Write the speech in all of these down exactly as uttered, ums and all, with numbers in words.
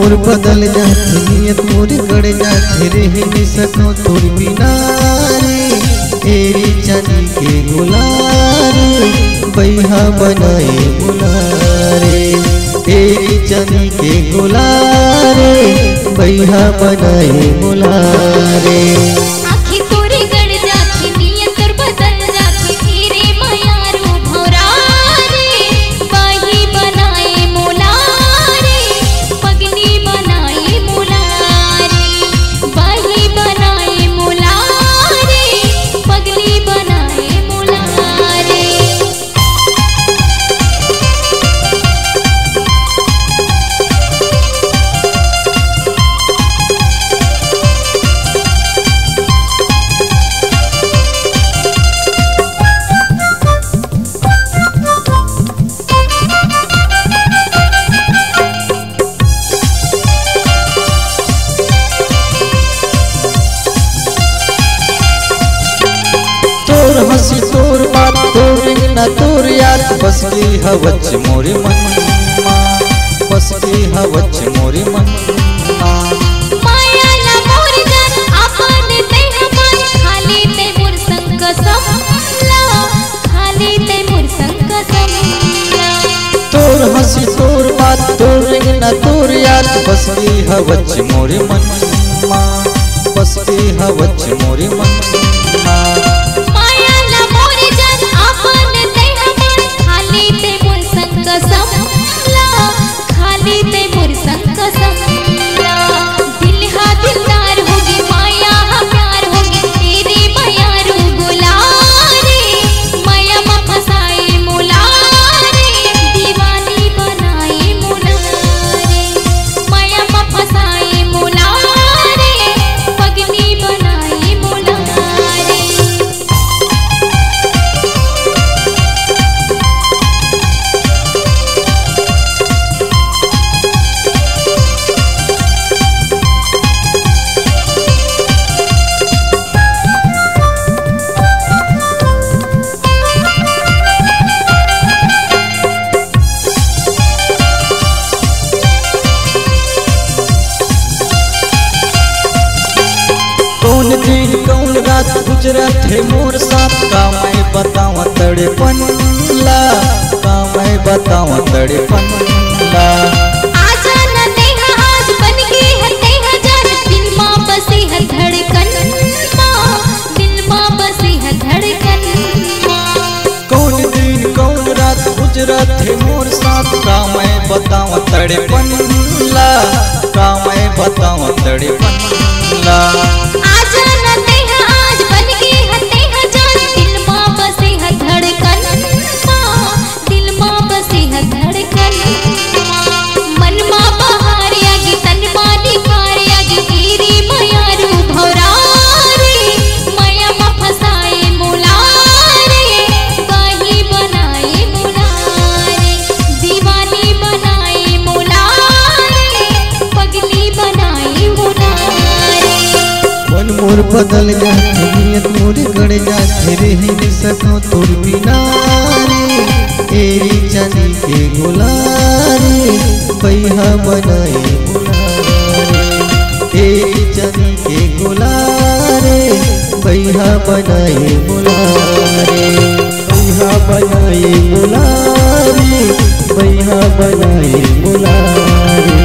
मोर बदल जाथे नियत, मोर गड़ जाथे, रह नइ सकंव तोर बिना रे। एरी चानी के गोला रे, बइहा बनाए मोला रे। एरी चानी के गोला रे, बइहा बनाए मोला रे। आँखी तोरे गड़ जाथे, नियत तोर बदल जाथे, ए रे मयारू भौरा रे, बही बनाए मोला रे, पगली बनाए मोला रे, बही बनाए मोला रे, पगली बनाए मोला रे। तोर हँसी, तोर बात, तोर रेंगना, तोर याद, बस गे हवच मोरे मन मा, बस गे हवच मोरे मन मा। माया ला मोर जान, अपन तेंह मान, खा ले तैं मोर संग कसम ला, खा ले तैं मोर संग कसम ला। तोर हँसी, तोर बात, तोर रेंगना, तोर याद, बस गे हवच मोरे मन मा, बस गे हवच मोरे मन मा। माया ला मोर जान, अपन तेंह मान, खा ले तैं मोर संग कसम ला, खा ले तैं मोर संग कसम ला। दिल हा दिलदार होगे, माया हा प्यार होगे, ए रे मयारू गोला रे, माया मा फँसाए मोला रे, दीवानी बनाए मोला रे, माया मा फँसाए मोला रे, पगली बनाए मोला रे। कौन दिन कौन रात गुजरत हे मोर साथ, का मैं बतावं तड़पन ला, का मैं बतावं तड़पन ला। आजा न तेंह आज बन गे ह तेंह जान, दिल मा बसे ह धड़कन मा, दिल मा बसे ह धड़कन मा। कौन दिन कौन रात गुजरत हे मोर साथ, का मैं बतावं तड़पन ला, का मैं बतावं तड़पन ला। आजा न तेंह आज बन गे ह तेंह जान, दिल मा बसे ह धड़कन मा, दिल मा बसे ह धड़कन मा। मन मा बहार आगे, तन मा निखार आगे, ए रे मयारू भौरा रे, माया मा फँसाए मोला रे, बाही बनाए मोला रे, दीवानी बनाए मोला रे, पगली बनाए मोला रे। मन मोर बदल जाथे, नियत मोर गड़ जाथे, रहि नइ सकंव तोर बिना रे। एरी चानी के गोला रे, बइहा बनाए मोला रे। एरी चानी के गोला रे, बइहा बनाए मोला रे। बइहा बनाए मोला रे, बइहा बनाए मोला रे।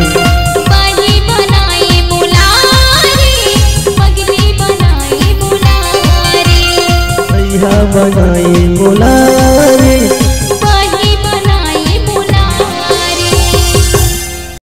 बाही बनाए मोला रे, पगली बनाए मोला रे। बइहा बनाए